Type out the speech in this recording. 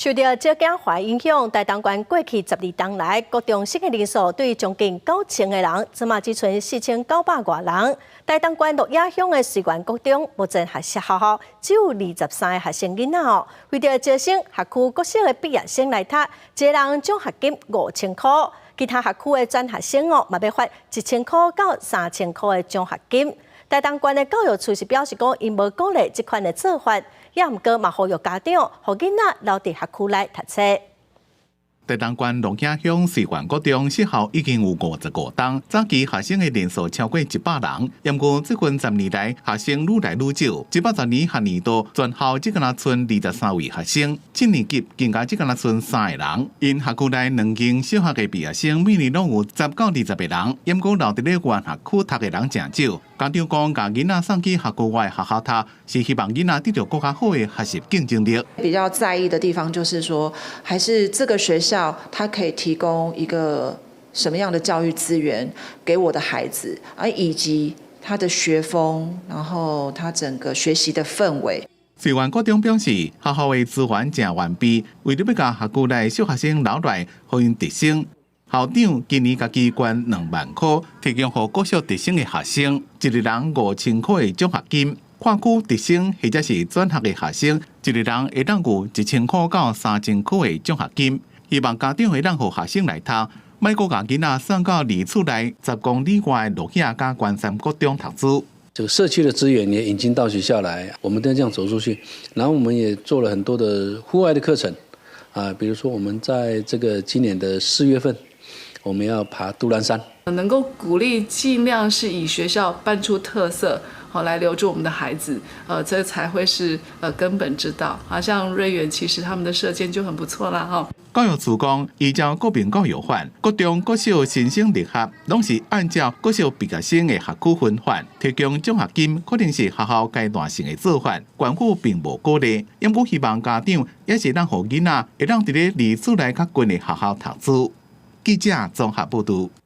受著少子化影響，台東縣過去12冬來，國中生的人數對將近9000個人，這馬只賰4900外人。台東縣鹿野鄉的瑞源國中，目前學校只有23個學生囡仔哦。為著招生，學區國小的畢業生來讀，一個人獎學金5000箍，其他學區的轉學生哦，嘛欲發1000箍到3000箍的獎學金。台東縣的教育處是表示講，𪜶無鼓勵這款的做法，也毋過嘛呼籲家長，予囡仔留佇學區內讀冊。台東縣鹿野鄉瑞源國中設校已經有55冬，早期學生的人數超過100人。毋過最近10年來，學生愈來愈少。110年學年度全校只敢若賰23位學生，七年級更加只敢若賰三個人。𪜶學區內兩間小學的畢業生每年攏有10到20個人，毋過留佇咧原學區讀的人誠少。家長講，共囡仔送去學區外學校讀，是希望囡仔得著閣較好的學習競爭力。比較在意的地方就是說，還是這個學校它可以提供一個什麼樣的教育資源給我的孩子，啊，以及他的學風，然後他整個學習的氛圍。瑞源國中表示，學校的資源誠完備，為著欲共學區內小學生留來，予𪜶直升。校長今年家己捐2萬箍，提供予國小直升的學生，一個人5000箍的獎學金。跨區直升或者是轉學的學生，一個人會當有1000箍到3000箍的獎學金。希望家長會當予學生來讀，莫閣共囡仔送到離厝內10公里外的鹿野佮關山國中讀書。這個社區的資源也引進到學校來，我們都這樣走出去，然後我們也做了很多的戶外的課程，啊，比如說我們在這個今年的4月份，我們要爬都蘭山。能夠鼓勵盡量是以學校辦出特色，好來留住我們的孩子，這才會是根本之道。啊，像瑞源其實他們的射箭就很不錯啦，哈。教育處講，依照國民教育法，國中、國小新生入學，攏是按照國小畢業生的學區分發，提供獎學金，可能是學校階段性的做法，縣府並無鼓勵。毋過希望家長也是當予囡仔會當佇咧離厝內較近的學校讀書。記者綜合報導。